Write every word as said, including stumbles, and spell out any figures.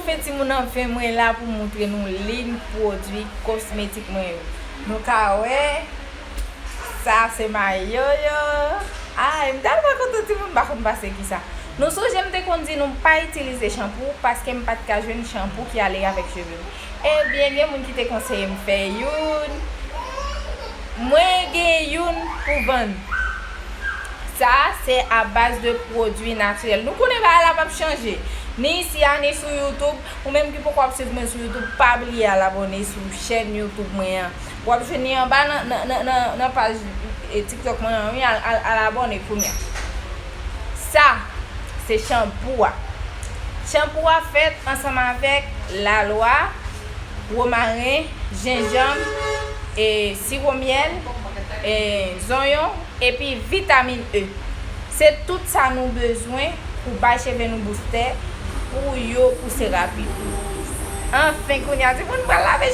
Anfen, timoun, anfen mwen la pou moutre nou liy pwodui kosmetik mwen yo. Nou ka wè, sa se mayo yo. Ay, m tèlman kontan, timoun, m pa konn pase kisa. Nou sonje m te konn di nou pa itilize chanpou paske m pa t ka jwenn chanpou ki ale avèk cheve m. Ebyen, gen moun ki te konseye m fè youn. Mwen gen youn pou vann. Sa se a baz de pwodui natirèl. Nou konnen bagay la p ap chanje. Ni isi a, ni sou YouTube. Ou menm ki poko ap swiv mwen sou YouTube, pa bliye al abòne sou chèn YouTube mwen an. W ap jwenn li anba nan, nan, nan, nan, nan paj, e, TikTok mwen an, wi, al, al, al abòne kounye a. Sa, se chanpou a. Chanpou a fèt ansanm avèk lalwa, womaren, jenjanm, e, siwo myèl, e, zonyon, epi vitamin E. Se tout sa nou bezwen pou bay cheve nou boustè, pou yo pouse rapid. Anfen, kounye a, timoun, m pral lave